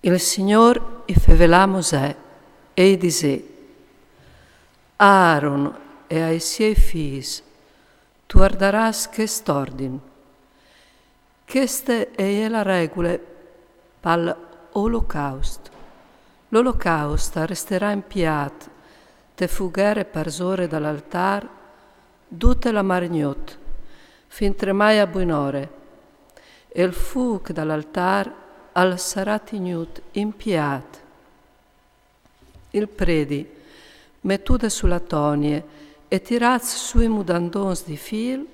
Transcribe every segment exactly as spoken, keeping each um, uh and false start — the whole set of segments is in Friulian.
Il Signôr i fevelà a Mosè e i disè: A Aaron e ai siei fîs tu ur darâs chest ordin: Cheste e je la regule pal olocaust. L'olocaust al resterà impiât te fughere parsore dal altâr dute la margnot, fintremai a buinore, e il fûc dal altâr al sarà tignût impiât. Il predi, metude su la tonie e tirâts sù i mudandons di fîl,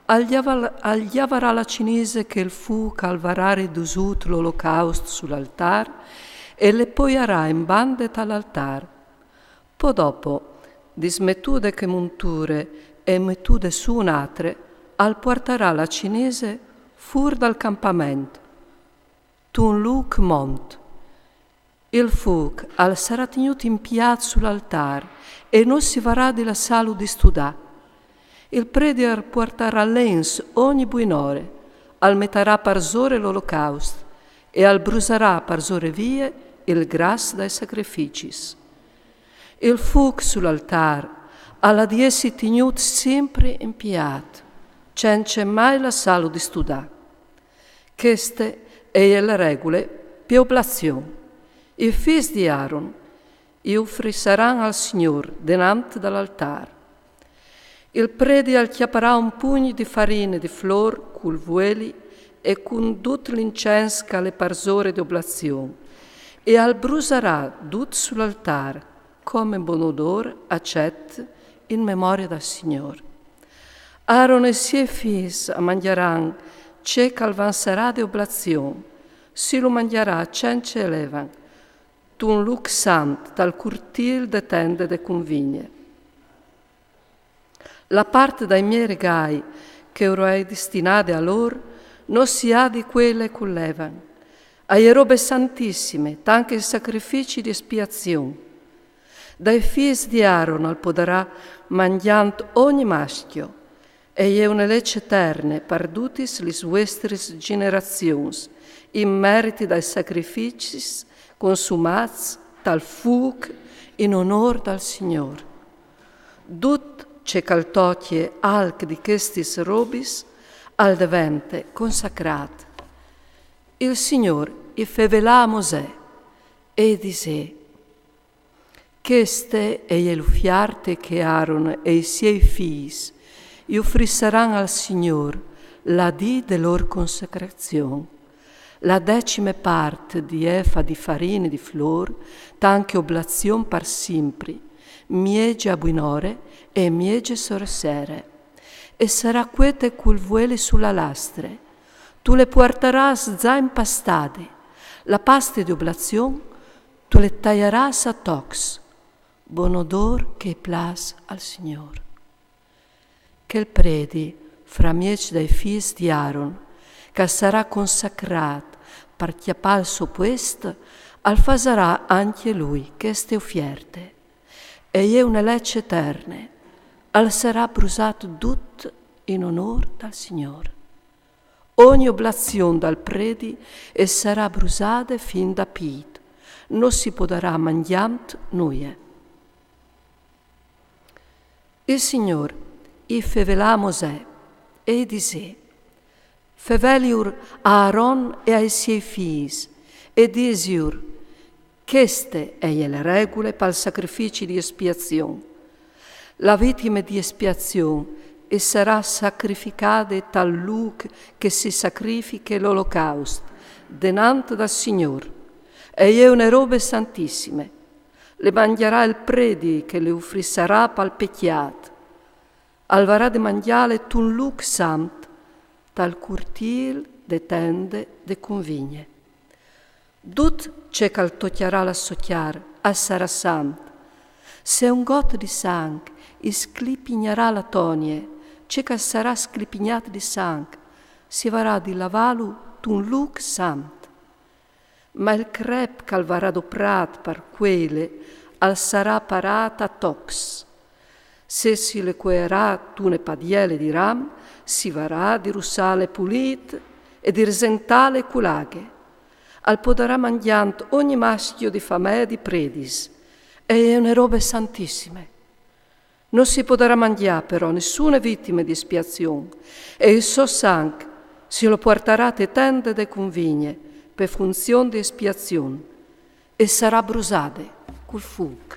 al gjaval-, al gjavarà la cinise che il fûc al varà ridusût l'olocaust sul altâr e le poiarà in bande tal altâr. Po dopo, dismetude chê munture e metude sù une altre, al puartarà la cinise fûr dal campament, tun lûc mont. Il fûc al sarà tignût impiât sul altâr e no si varà di lassâlu distudâ. Il predi al puartarà lens ogni buinore, al metarà parsore l'olocaust e al brusarà parsore vie il gras dai sacrificis. Il fûc sul altâr al à di jessi tignût simpri impiât, cence mai lassâlu distudâ. Cheste e je la regule pe oblazion. I fîs di Aaron i ufrissaran al Signôr denant dal altâr. Il predi al cjaparà un pugn di farine di flôr cul vueli e cun dut l'incens che al è parsore di oblazion, e al brusarà dut sul altâr, come bon odôr acet in memorie dal Signôr. Aaron e siei fîs a mangjaran ce che al vansarà de oblazion, si lu mangjarà cence levan, tun lûc sant tal curtîl de tende de cunvigne. La part dai miei regâi che ur ai destinade a lôr no si à di cueile cul levan. A je robe santissime, tant che il sacrifici di espiazion. Dai fîs di Aaron al podarà mangjant ogni mascjo, e je une leç eterne par dutis lis vuestris gjenerazions, in meriti dai sacrificis consumâts tal fûc in onôr dal Signôr. Dut ce che al tocje alc di chestis robis al devente consacrât. Il Signôr i fevelà a Mosè e i disè: Cheste e je l'ufierte che Aaron e i siei fîs i ufrissaran al Signôr la dì de lôr consacrazion: la decime part di efa di farine di flôr, tant che oblazion par simpri, mieze a buinore e mieze sore sere. E sarà cuete cul vueli su la lastre. Tu le puartarâs za impastade. La paste di oblazion tu le taiarâs a tocs, bon odôr che i plâs al Signôr. Chel predi, framieç dai fîs di Aaron, che al sarà consacrât par cjapâ il so puest, al fasarà ancje lui cheste ufierte. E je une leç eterne, al sarà brusât dut in onôr dal Signôr. Ogni oblazion dal predi e sarà brusade fin da pît, no si podarà mangjant nuie. Il Signôr i fevelà a Mosè e i disè: Feveliur a Aaron e ai siei fîs, e disiur: Cheste e je la regule pal sacrifici di espiazion. La vitime di espiazion e sarà sacrificade tal lûc che si sacrifiche l'olocaust, denant dal Signôr. E je une robe santissime. Le mangjarà il predi che le ufrissarà pal pecjât. Al varà de mangjâle tun lûc sant, tal curtîl de tende de cunvigne. Dut ce che al tocjarà la sô cjar al sarà sant. Se un got di sanc i sclipignarà la tonie, ce che al sarà sclipignât di sanc, si varà di lavâlu tun lûc sant. Ma il crep che al varà doprât par cueile al sarà parât a tocs. Se si le cuearà tune padiele di ram, si varà di russâle pulît e di resentâle cu la aghe. Al podarà mangjant ogni mascjo di famee di predis, e je une robe santissime. No si podarà mangjâ però nissune vitime di espiazion, e il so sanc si lo puartarà te tende de cunvigne, pe funzion di espiazion, e sarà brusade cul fûc.